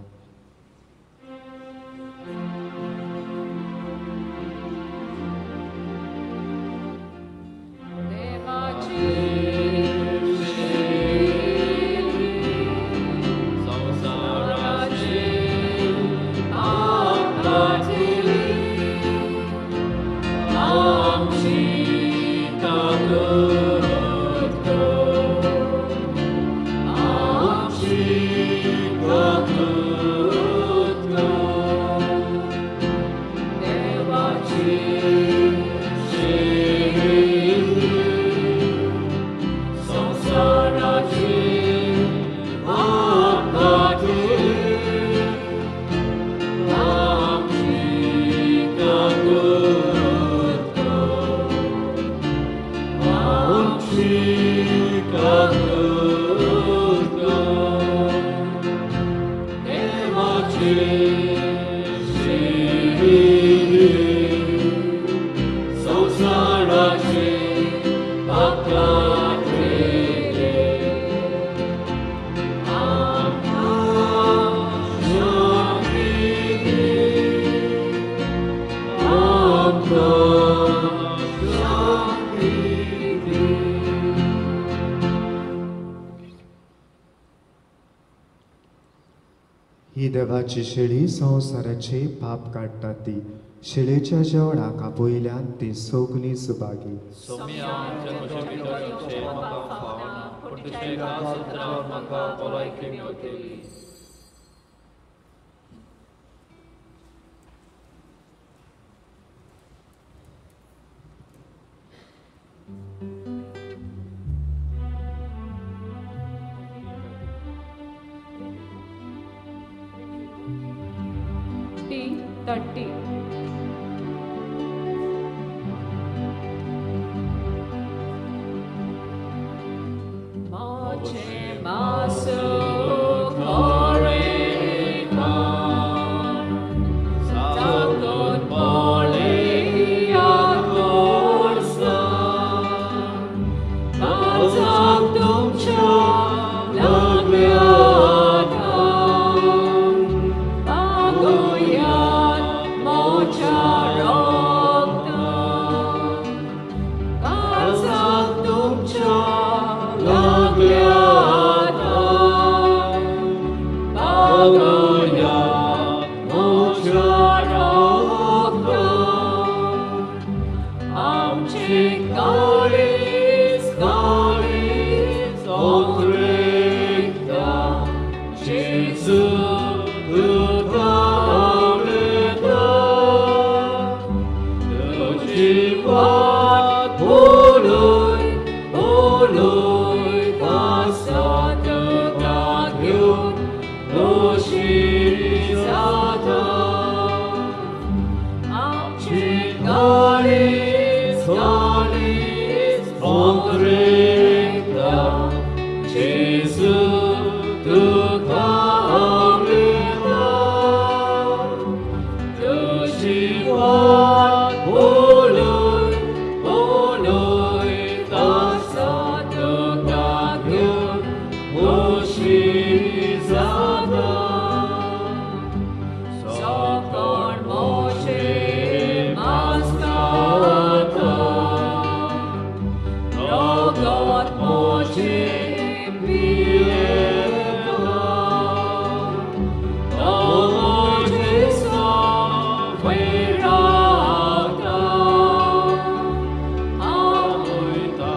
ही देवाची शेळी संवसाराचे पाप काडटा ती शेळेच्या जेवणाक आपयल्यान ती सगळी Subhagi. T30. Moche masu koreka Sakon polea korsa Kazak tumcha laglyata Pagoyan mocha rokta Kazak tumcha आमची काळीज काळीज ओंद्रेता जेजू तुका हांवलेता तुजी वाट पळय पळयता तुका घेवन खोशी जाता सकोण मोशे मास्काता रगत मोशे पियेता तो मोजे रावता आवयता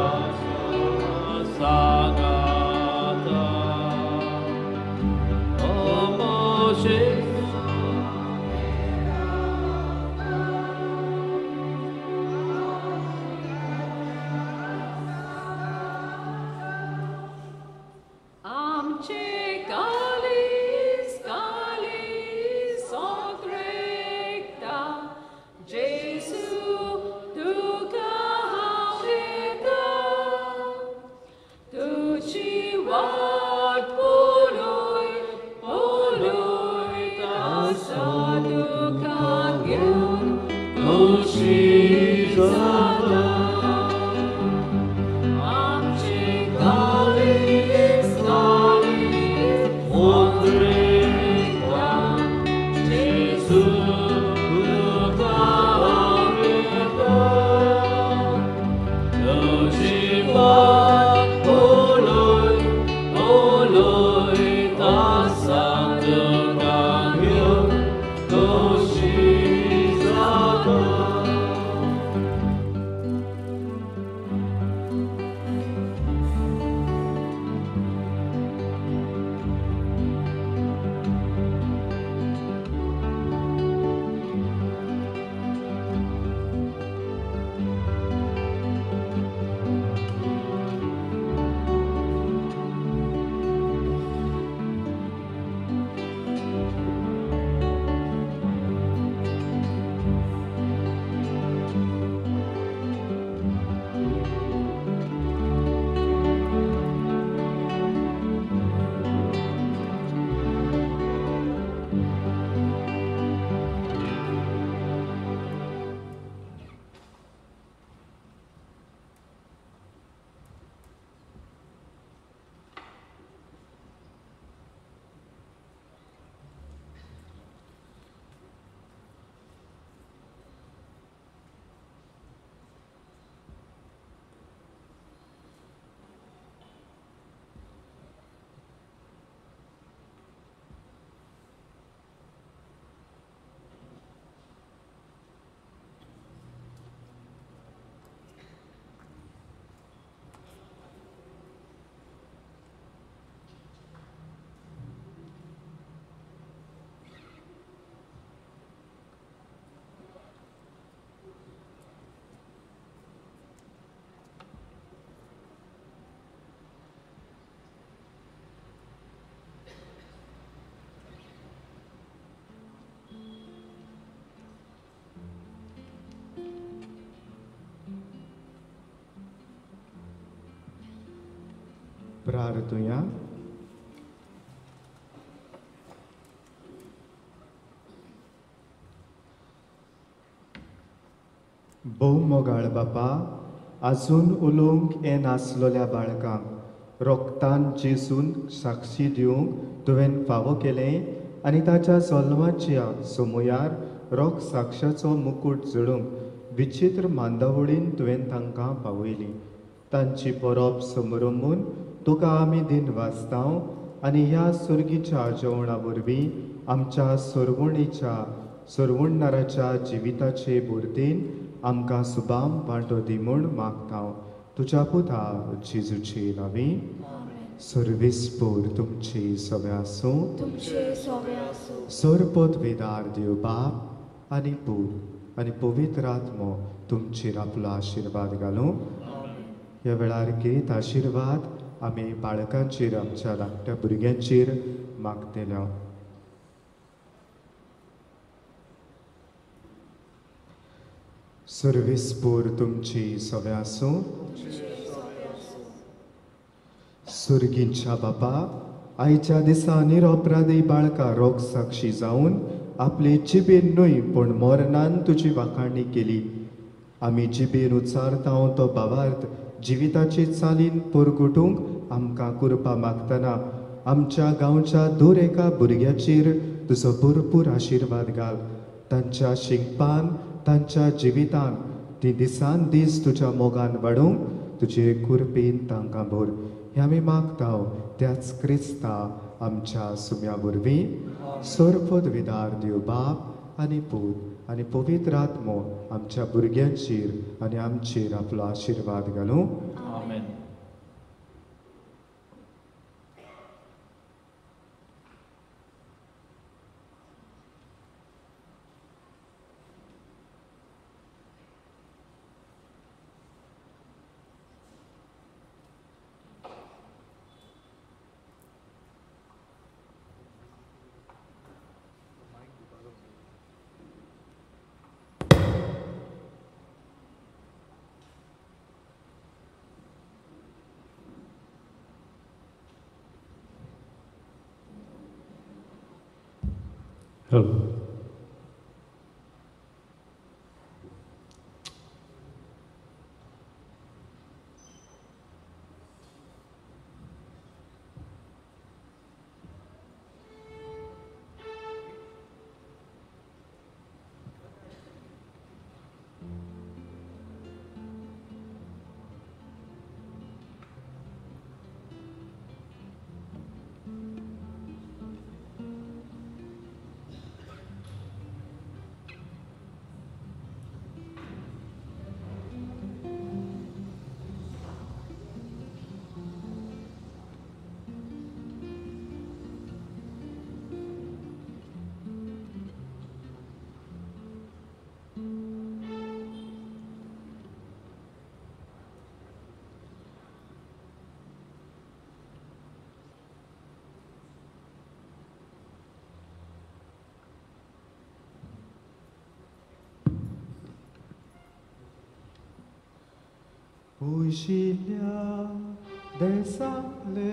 सागाता ओ मोशे आमचे काळीज काळीज ओंद्रेता जेजू तुका हांवलेता तुजी वाट पळय पळयता तुका घेवन खोशी जाता आमचे काळीज काळीज ओंद्रेता जेजू तुका हांवलेता तुजी वाट पळय पळयता तुका घेवन खोशी जाता. प्रार्थुया. भोव मोगाळ बापा, आजून उलोवंक येनासलोल्या बाळकांक रोगतान जेजून साक्षी दिवंक तुवें फावो केलें आनी ताच्या जल्माच्या समयार रोग साक्षाचो मुकूट जोडूंक विचित्र मांदावळीन तुवें तांकां पावयली. तांची परब समरमून तुका आमी दिन वाचतांव आनी ह्या सुर्गीच्या जेवणा वरवीं आमच्या सोरवणीच्या सोरवणणाराच्या जिविताचे बुर्तीन आमकां सुबाम वांटो दी म्हूण मागतांव. तुज्या पुता जेजूची नांवी. सर्वेस्पोर तुमची सगळें आसूं. सरपत वेदार देव बाप आनी पूत आनी पवित्र आत्मो तुमचेर आपलो आशिर्वाद घालूं. ह्या वेळार घेत आशिर्वाद आमी बाळकांचेर आमच्या धाकट्या भुरग्यांचेर मागतले. सर्वेस्पोर तुमची सवे आसूं. सुर्गींच्या बापा, आयच्या दिसा निरोपराधी बाळका रोग साक्षी जावन आपले जिबेन न्हय पूण मरणान तुजी वाखाणी केली. आमी जिबेन उच्चारता तो भावार्थ जिविताचे चालीन परगटूंक आमकां कृपा मागतना आमच्या गांवच्या दर एका भुरग्याचेर तुजो भरपूर आशिर्वाद घाल. तांच्या शिकपान, तांच्या जिवितान ती दिसान दीस तुज्या मोगान वाडोवंक तुजे कृपेन तांकां भर. हें आमी मागता त्याच क्रिस्ता आमच्या सुम्या वरवीं. सर्वपद विदार देव बाप आनी पूत आनी पवित्र आत्मो आमच्या भुरग्यांचेर आनी आमचेर आपलो आशिर्वाद घालूं. आमेन. Hello. पयशिल्ल्या देसांतले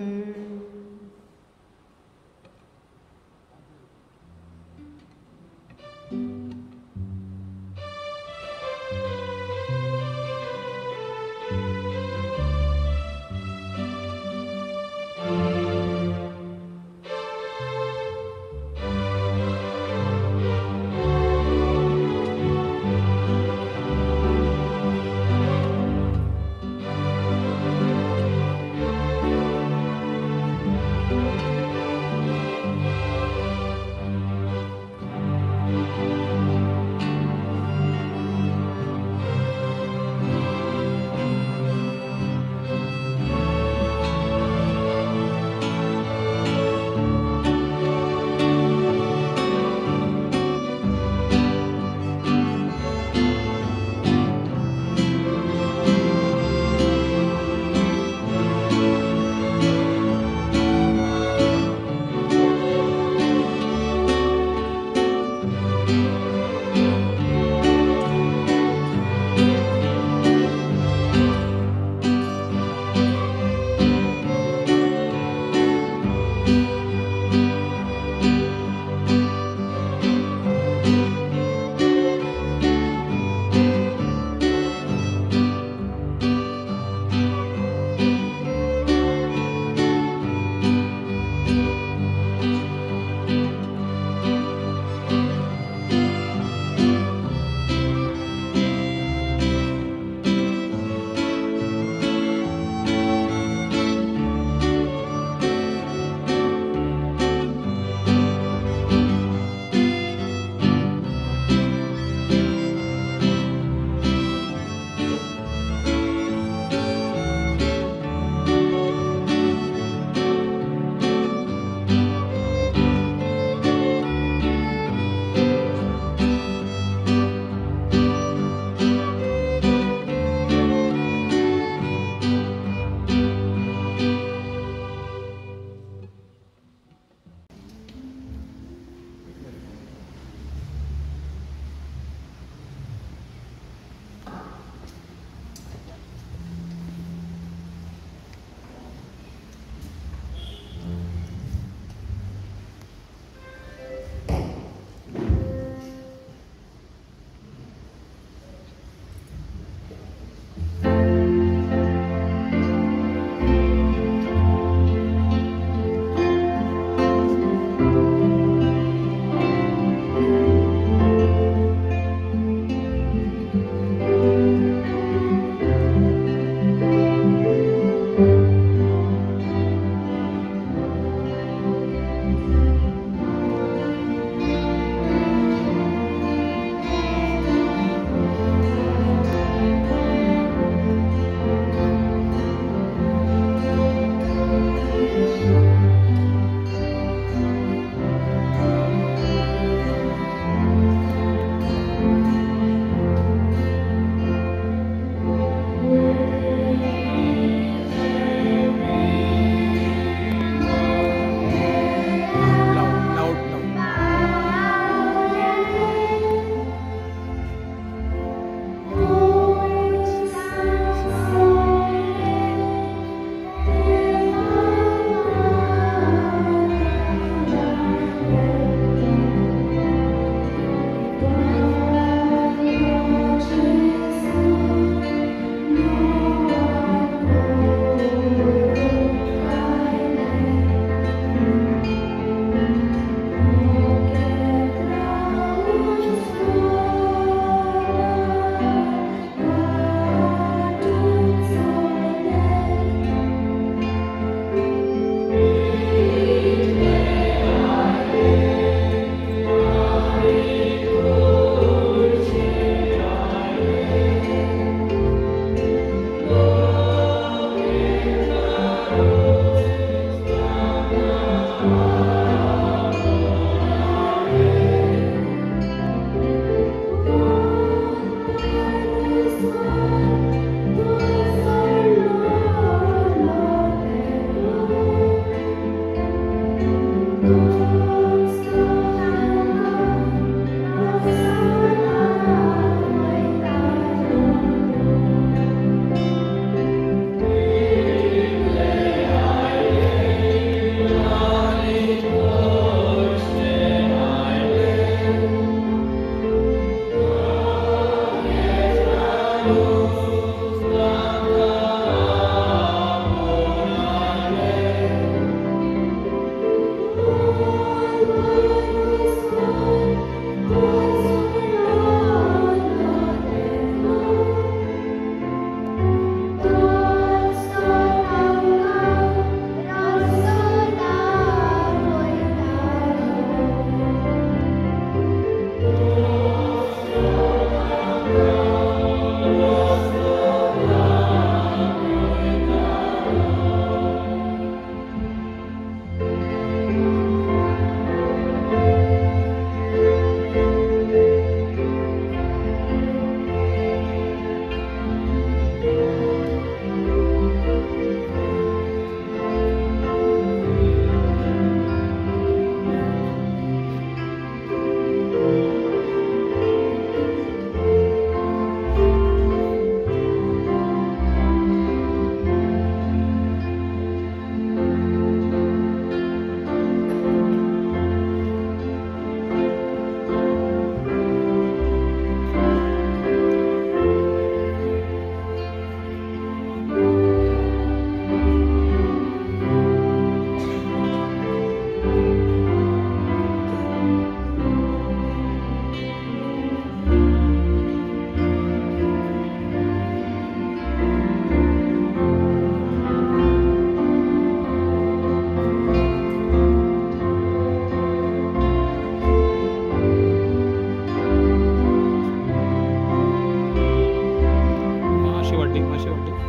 मातशी वाडली, मातशी वाडली.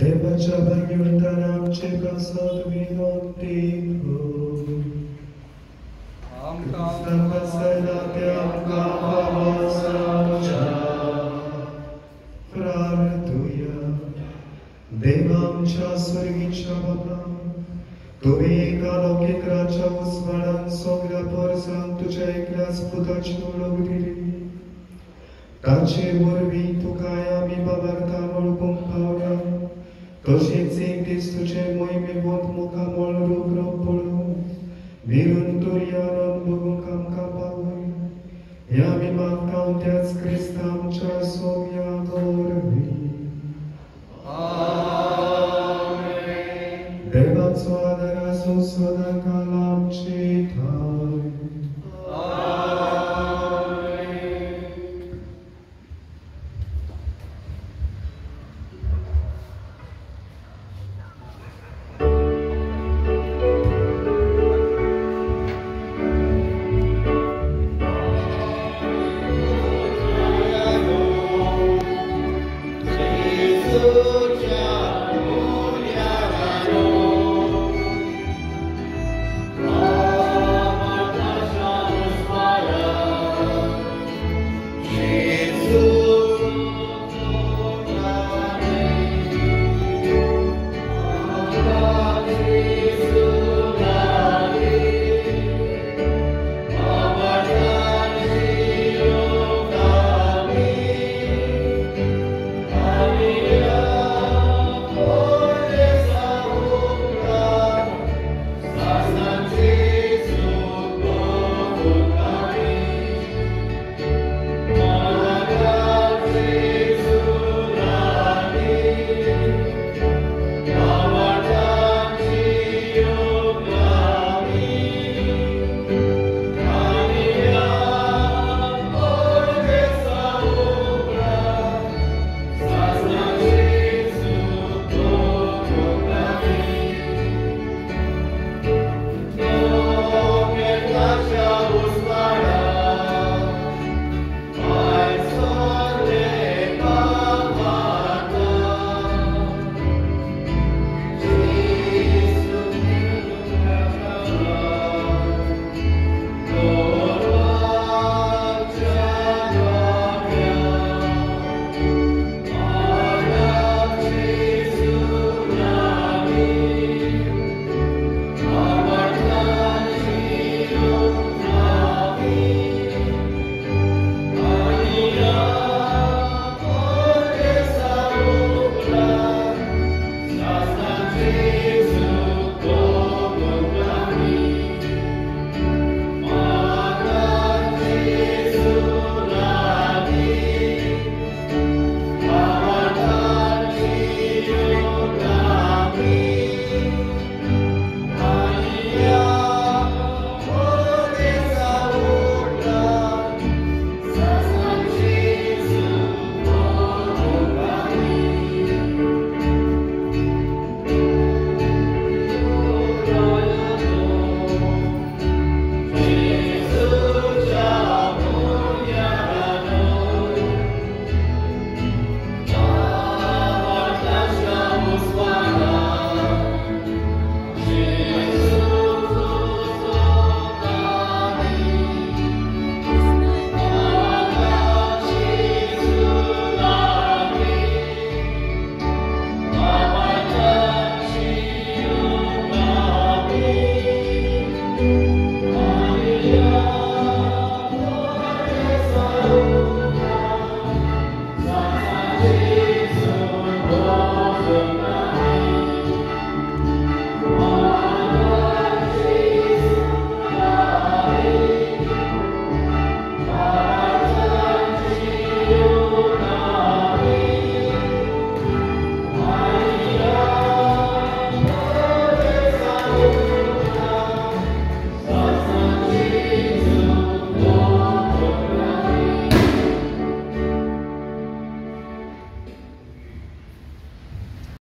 देवाच्या भाग्यवंतान आमचे प्रसाद विनंती कर. क्रिस्तान बसयला ते आमकां फावो जावच्या. प्रार्थुया. देवा आमच्या स्वर्गीच्या बाबा, तुवें एका लौकीक राजा उस्वाडान सगळ्या पोरसांक तुज्या एकल्याच पुताची वळख दिली. ताचे वरवीं तुकाय आमी बाबार्तान वळखूंक पावला. तशेंच एक दीस तुजें मोहिमेवंत मुखामळ रूप पळोवन विरून